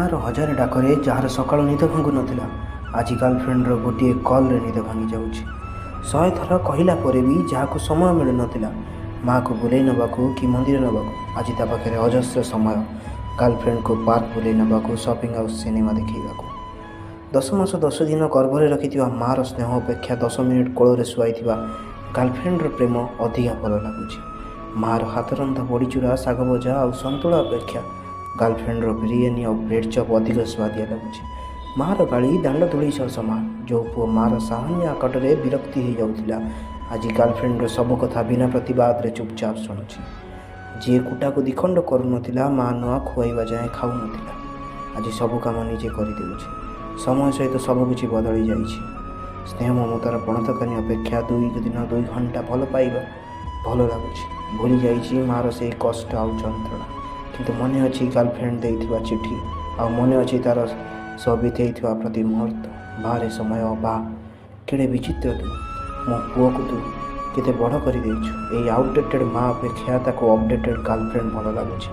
ମାଆର ହଜାରେ ଡାକରେ ଯାହାର ସକାଳୁ ନିଦ ଭାଙ୍ଗୁନଥିଲା, ଆଜି ଗାର୍ଲଫ୍ରେଣ୍ଡର ଗୋଟିଏ କଲ୍ରେ ନିଦ ଭାଙ୍ଗି ଯାଉଛି। 100 ଥର କହିଲା ପରେ ବି ଯାହାକୁ ସମୟ ମିଳୁନଥିଲା ମାଆକୁ ବୁଲେଇ ନେବାକୁ କି ମନ୍ଦିର ନେବାକୁ, ଆଜି ତା ପାଖରେ ଅଜସ୍ର ସମୟ ଗାର୍ଲଫ୍ରେଣ୍ଡକୁ ପାର୍କ ବୁଲେଇ ନେବାକୁ, ସପିଂ ଆଉ ସିନେମା ଦେଖେଇବାକୁ। 10 ମାସ 10 ଦିନ ଗର୍ଭରେ ରଖିଥିବା ମାଆର ସ୍ନେହ ଅପେକ୍ଷା 10 ମିନିଟ୍ କୋଳରେ ଶୁଆଇଥିବା ଗାର୍ଲଫ୍ରେଣ୍ଡର ପ୍ରେମ ଅଧିକା ଭଲ ଲାଗୁଛି। ମାଆର ହାତରନ୍ଧା ବଡ଼ିଚୁରା, ଶାଗ ଭଜା ଆଉ ସନ୍ତୁଳା ଅପେକ୍ଷା ଗାର୍ଲଫ୍ରେଣ୍ଡର ବିରିୟାନୀ ଆଉ ବ୍ରେଡ଼୍ ଚପ୍ ଅଧିକ ସୁଆଦିଆ ଲାଗୁଛି। ମାଆର ଗାଳି ଦାଣ୍ଡ ଧୂଳି ସହ ସମାନ। ଯେଉଁ ପୁଅ ମାଆର ସାମାନ୍ୟ ଆକଟରେ ବିରକ୍ତି ହେଇଯାଉଥିଲା, ଆଜି ଗାର୍ଲଫ୍ରେଣ୍ଡର ସବୁ କଥା ବିନା ପ୍ରତିବାଦରେ ଚୁପଚାପ ଶୁଣୁଛି। ଯିଏ କୁଟାକୁ ଦିଖଣ୍ଡ କରୁନଥିଲା, ମା ନ ଖୁଆଇବା ଯାଏଁ ଖାଉନଥିଲା, ଆଜି ସବୁ କାମ ନିଜେ କରିଦେଉଛି। ସମୟ ସହିତ ସବୁକିଛି ବଦଳି ଯାଇଛି। ସ୍ନେହ ମମତାର ପଣତକାନି ଅପେକ୍ଷା 2 ଦିନ 2 ଘଣ୍ଟା ଭଲ ପାଇବା ଭଲ ଲାଗୁଛି। ଭୁଲି ଯାଇଛି ମାଆର ସେଇ କଷ୍ଟ ଆଉ ଯନ୍ତ୍ରଣା, କିନ୍ତୁ ମନେ ଅଛି ଗାର୍ଲଫ୍ରେଣ୍ଡ ଦେଇଥିବା ଚିଠି ଆଉ ମନେ ଅଛି ତାର ସହ ବିତେଇଥିବା ପ୍ରତି ମୁହୂର୍ତ୍ତ। ବାରେ ସମୟ, ବା କେଡ଼େ ବିଚିତ୍ର ତୁ! ମୋ ପୁଅକୁ ତୁ କେତେ ବଡ଼ କରିଦେଇଛୁ। ଏଇ ଆଉଟଡେଟେଡ଼ ମା ଅପେକ୍ଷା ତାକୁ ଅପଡେଟେଡ଼ ଗାର୍ଲଫ୍ରେଣ୍ଡ ଭଲ ଲାଗୁଛି।